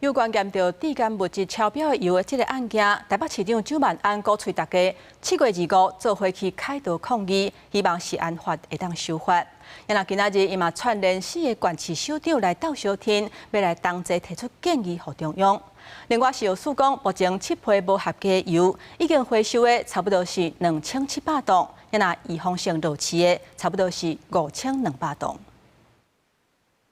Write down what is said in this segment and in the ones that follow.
有關驗著致癌物質超標的油的這个案件，台北市長蔣萬安鼓吹大家7月25做伙去凱道抗議，希望食安法會當修法。啊若今仔日伊嘛串聯四个縣市首長來鬥相挺，欲來同齊提出建議予中央。另外，食藥署講，目前七批無合格的油已經回收的差不多是2700噸，啊若預防性落試的差不多是5200噸。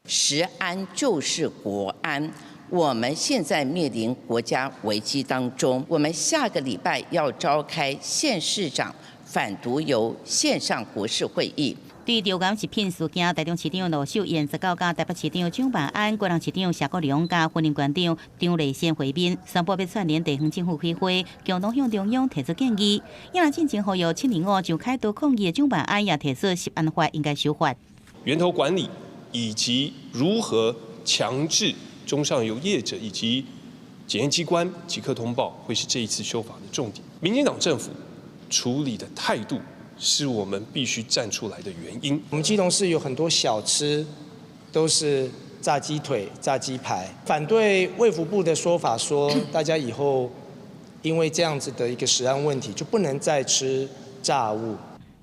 食安就是國安。我們現在面臨國家危機當中，我們下個禮拜要召開縣市長反毒油線上國是會議。對著癌食品事件，台中市長盧秀燕19佮台北市長蔣萬安、高雄市長謝國樑佮雲林縣長張麗善會面，宣布欲串聯地方政府開會，共同向中央提出建議。啊若進前呼籲725上凱道抗議的蔣萬安也提出食安法應該修法。源頭管理以及如何強制中上游業者以及檢驗機關即刻通報，會是這一次修法的重點。民進黨政府處理的態度，是我們必須站出來的原因。我們基隆市有很多小吃都是炸雞腿、炸雞排，反對衛福部的說法，說大家以後因為這樣子的一個食安問題，就不能再吃炸物。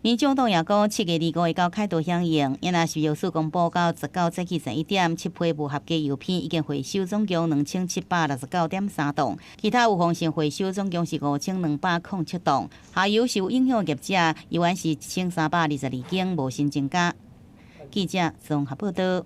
民眾黨也講，7月25會到凱道響應，啊若食藥署公布到19早起11點，七批無合格油品已經回收總共2769.3噸，其他預防性回收總共是5207噸。下游受影響業者，猶原是1322間，無新增加。記者綜合報道。